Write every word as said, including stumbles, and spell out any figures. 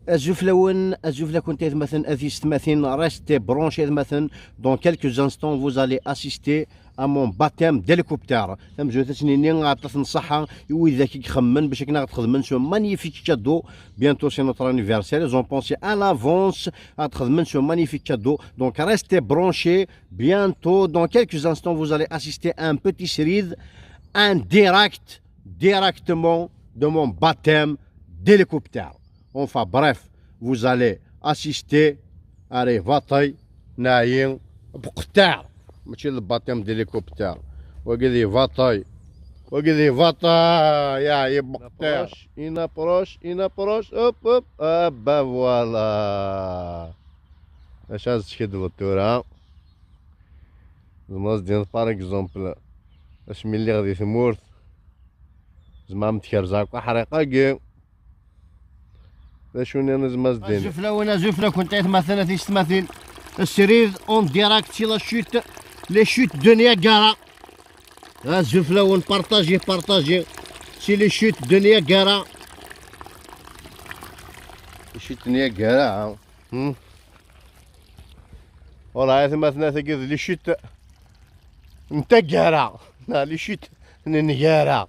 Azul fell-awen, azul fell-akent aytmaten, a tiyessetmatin, restez branchés aytmaten. Dans quelques instants, vous allez assister à mon baptême d'hélicoptère. Tamezwarut ad s-nini aṭas n ṣṣeḥḥa i widak i ixemmen bac akken ad ɣ-d-xedmen ce magnifique cadeau. Bientôt c'est notre anniversaire, ils ont pensé à l'avance ad ɣ-d-xedmen ce magnifique cadeau. Donc restez branchés, bientôt, dans quelques instants, vous allez assister à un petit srid, un direct, directement de mon baptême d'hélicoptère. Enfin bref, vous allez assister à les batailles naïen بقطار. ماشي le baptême d'hélicoptère. وقد يبطي، وقد يبطي يا يبقطار. Inapproche, inapproche, inapproche, hop, hop, ah bah voilà. اش هاز تشكد بالتورة؟ زعما زدين par exemple، اش ملي غادي تمورت؟ زعما متكرزة كو حريقة كي. لا شو نانا زعما زدين؟ Azul fell-awen, azul fell-akent aytmaten, a tiyessetmatin. Srid en direct, c'est la chute, les chutes de Niagara. Azul fell-awen, partagez, partagez. C'est les chutes de Niagara. Les chutes de Niagara, hein. Hmm. والله aytmaten, tagi d les chutes n taggara. لا، les chutes n Niagara.